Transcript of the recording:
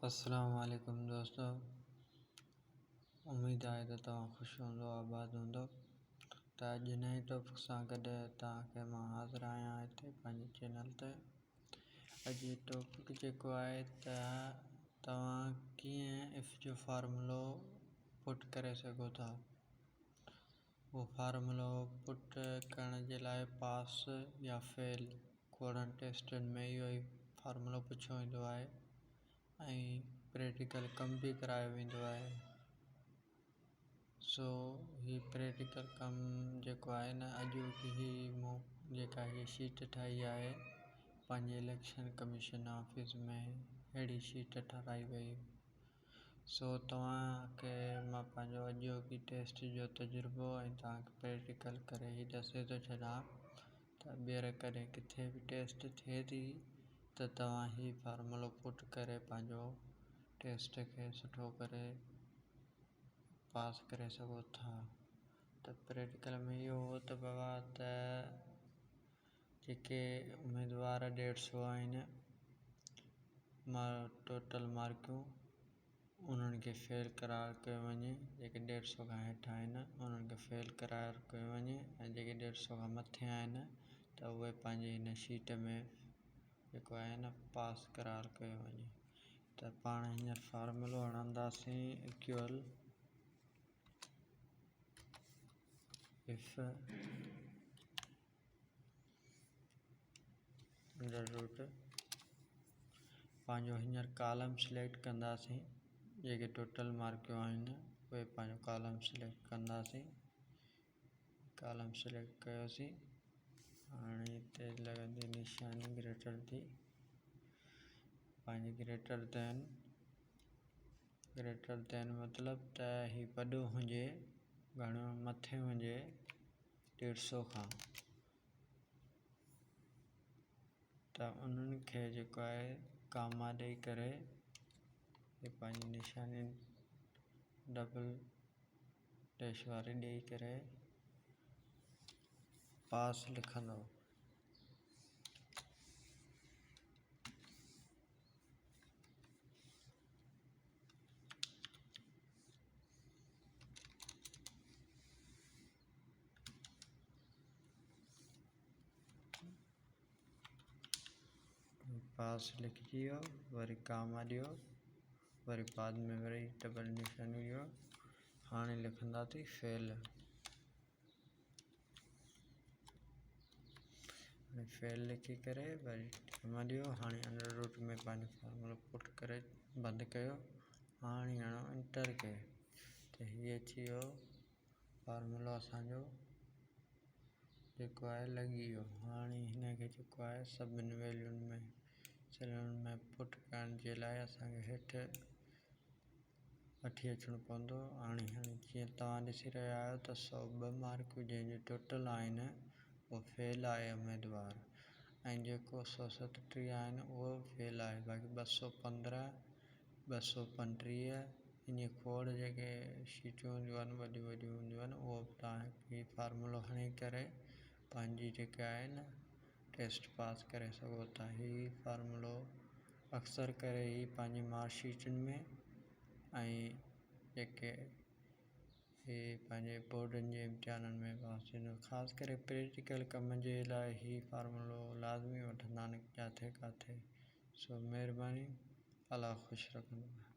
السلام عليڪم دوستو اميد آهي ته توهان خوش هوندو آباد هوندو ته اڄ نئين ٽاپڪ سان گڏ توهان کي مان حاضر آهيان هتي پنهنجي چينل تي اڄ ٽاپڪ جيڪو آهي ته توهان ڪيئن اف جو فارمولو پٽ ڪري سگهو ٿا اهو فارمولو پٽ ڪرڻ جي لاء پاس يا فيل کوڙن ٽيسٽن ۾ اهو ئي فارمولو پڇيو ويندو آهي ۽ پريڪٽيڪل ڪم به ڪرايو ويندو آهي سو هي پريڪٽيڪل ڪم جيڪو آهي نه اڄ هي مون جيڪا هي شيٽ ٺاهي آهي پنهنجي اليڪشن ڪميشن آفيس ۾ اهڙي شيٽ ٺاهرائي وئي سو توهان کي مان پنهنجو اڄوڪي ٽيسٽ جو تجربو ۽ توهان کي پريڪٽيڪل ڪري هي ڏسي ٿو ڇڏان ته ٻيهر ڪڏهن ڪٿي به ٽيسٽ ٿئي ٿي ته توهان هي فارمولو پٽ ڪري پنهنجو ٽيسٽ کي سٺو ڪري پاس ڪري سگهو ٿا ته پريڪٽيڪل ۾ اهو هو ته بابا ته جيڪي اميدوار ڏيڍ سو آهن ٽوٽل مارڪون انهن کي فيل قرار ڪيو وڃي جيڪي ڏيڍ سئو کان هيٺ آهن انهن کي فيل قرار ڪيو وڃي ۽ جيڪي ڏيڍ سئو کان مٿي آهن ته اهي پنهنجي هن شيٽ ۾ جيڪو آهي نه پاس قرار ڪيو وڃي ته پاڻ هينئر فارمولو هڻنداسين ايڪول if under root پنهنجو هينئر ڪالم سليڪٽ ڪنداسين جيڪي ٽوٽل مارڪيون آهن اهي پنهنجو ڪالم سليڪٽ ڪنداسين ڪالم سليڪٽ ڪيوسين هاڻي هتي لڳندي نشاني گريٽر جي پنهنجي گريٽر دين گريٽر دين مطلب ته هي وڏو هجي گهڻو مٿي هجي ڏيڍ سو کان ته انهن کي جيڪو آهي ڪاما ڏئي ڪري هي پنهنجي نشاني ڊبل ڊيش واري ڏئي ڪري پاس لکندو. پاس لکجي ويو وري ڪاما ڏيو وري بعد ۾ وري ڊبل نشاني ڏيو هاڻي لکنداسين فيل هاڻي فيل لکي ڪري وري ڪاما ڏيو هاڻي انڊر روٽ ۾ پنهنجو فارمولو پٽ ڪري بند ڪيو هاڻي هڻو انٽر کي ته هي اچي ويو فارمولو اسان جو جيڪو آهي لڳي ويو هاڻي هن کي جيڪو آهي سڀني ويليون ۾ سيلن ۾ پٽ ڪرڻ جي لاء اسان کي هيٺ وٺي اچڻو پوندو هاڻي هاڻي جيئن توهان ڏسي رهيا آهيو ته سو ٻه مارڪون جنهن جون ٽوٽل آهن اهو فيل آهي اميدوار ۽ جيڪو سو ستٽيهه آهن اهو فيل آهي باقي ٻه سو پندرهن ٻه سو پنٽيهه ائين کوڙ جيڪي شيٽون هونديون آهن وڏيون وڏيون هونديون آهن اهو به توهان هي فارمولو هڻي ڪري پنهنجي جيڪا آهي نه ٽيسٽ پاس ڪري سگهو ٿا هي فارمولو اڪثر ڪري هي پنهنجي مارڪ شيٽن ۾ ۽ جيڪي هي پنهنجي بورڊن جي امتحانن ۾ پاس ٿيندو خاص ڪري پريڪٽيڪل ڪم جي لاء هي فارمولو لازمي وٺندا آهن جاٿي ڪاٿي سو مهرباني الله خوش رکندو.